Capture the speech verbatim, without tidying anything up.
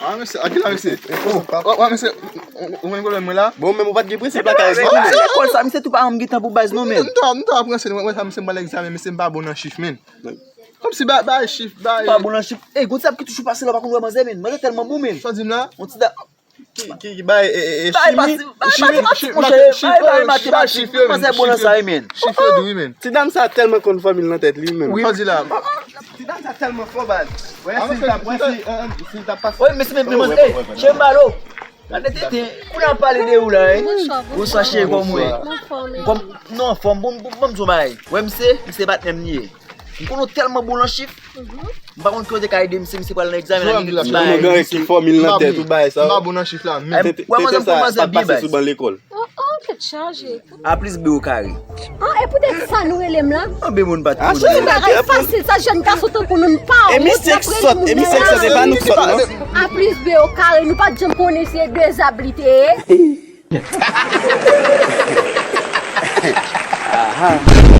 Ah, mesye, a ki la, mesye? Wa, wa, mesye, ou, ou, ou konn pwoblèm mwen la? Bon, men ou pa t gen prensip la, kay. Lekòl sa, misye tou pa janm gen tan pou baz non, men. M ta, m ta pran se, mwen, mwen, sa, misye, m pral egzamen, mesye, m pa bon nan chif, men. Kòmsi ba, ba chif, ba. Pa bon nan chif. Ey, gon ti dam ki toujou pase la, ou pa konn wè manzè, men. Manzè tèlman bon, men. Sa w di m la? Yon ti dam. Ki, ki, ki bay, e, e, e, chimi, chimi, chimi, bay chif yo, men. Chif yo dou, wi, men. Ti dam sa tèlman konn fòmil nan tèt li, men. Wi. Sa w di la? Ti dam sa tèlman fò, baz. Wè, si l t ap, wè, si, si l t ap pase. Wi, mesye, men, men, ey, Chembalo. Gade tete, pou n ap pale de ou la, wi. Bonswa, cheri, kòman w ye? Kòm, nou anfòm, bon, bon, bon, bon, bagay. Wè, misye, misye patnè m li ye. M konnen w tèlman bon nan chif. M pa konn ki kote ka ede misye, misye pral nan egzamen la, gen ti bagay. Ki fòmil nan tèt ou bay sa. M pa bon nan chif la, men. Wè, manzè, pou manzè byen bay. Sou ban lekòl. Oh, oh, tèt chaje. A plis B o kare. Ah, e poutèt sa nou rele m la? Anben, moun pa t konnen. Se bagay fasil, sa jèn gason tankou nou, n pa wont, n ap rele moun nan la. A plis B o kare, nou pa t janm konnen se de zab li te ye. Aha.